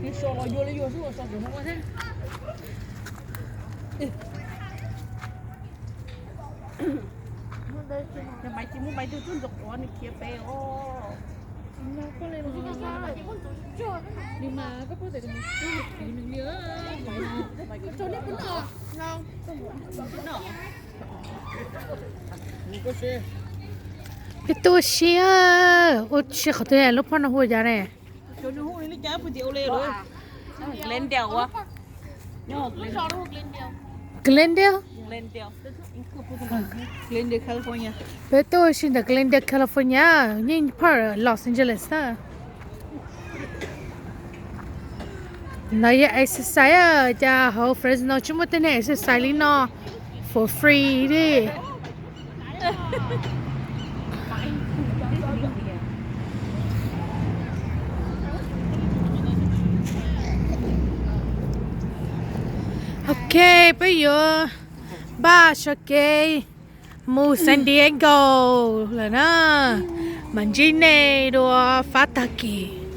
Nws so los yuav li yuav xwb, so cov no thiab. Maiv tsis muab maiv tug tub ntxoov quav nws khiav pem os. Peb tuaj ua si, ua si qhov twg, lub phoj no hu ua cas ne? Glendale. Peb tuaj ua si ntawm Glendale, California, yeej part Los Angeles na. No yog exercise, cas hauv Fresno tsis muaj tej neeg exercise li no for free li. Ok, peb yuav npaj so kev mus San Diego lawm na, mam ntsib nej dua fab tag kis.